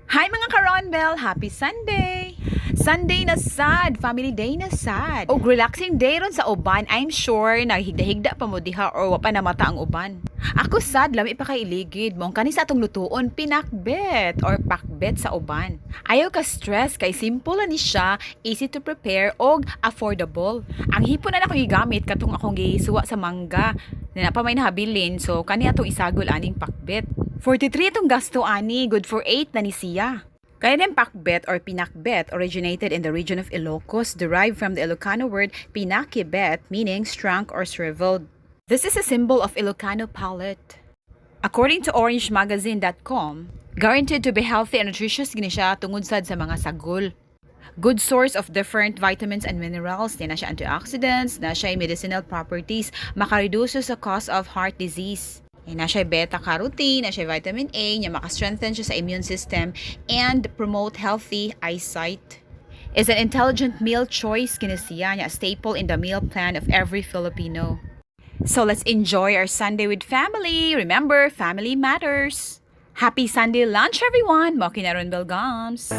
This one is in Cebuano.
Hi, mga ka-Ronbel! Happy Sunday! Sunday na sad, family day na sad. Og relaxing day ron sa uban, I'm sure naghigda-higda pa mo diha or wa pa namata ang uban. Ako sad, lami pa kay iligid mo. Kani sa atong lutuon, pinakbet or pakbet sa uban. Ayaw ka stress kay simple na ni siya, easy to prepare og affordable. Ang hipon na akong gigamit katong akong gisuwa sa mangga. Na pa may nahabilin, so kani atong isagol aning pakbet. 43 itong gasto ani, good for 8 na ni siya. Kaya din pakbet or pinakbet originated in the region of Ilocos, derived from the Ilocano word pinakibet, meaning shrunk or shriveled. This is a symbol of Ilocano palate. According to orangemagazine.com, guaranteed to be healthy and nutritious gini siya tungod sad sa mga sagol. Good source of different vitamins and minerals, naa siya antioxidants, naa siya medicinal properties, makareduce sa cause of heart disease. Naa siya beta-carotene, naa siya vitamin A, nya maka-strengthen siya sa immune system and promote healthy eyesight. Is an intelligent meal choice kini siya, nya staple in the meal plan of every Filipino. So let's enjoy our Sunday with family. Remember, family matters. Happy Sunday lunch, everyone. Mao kini, Ronbel Gams.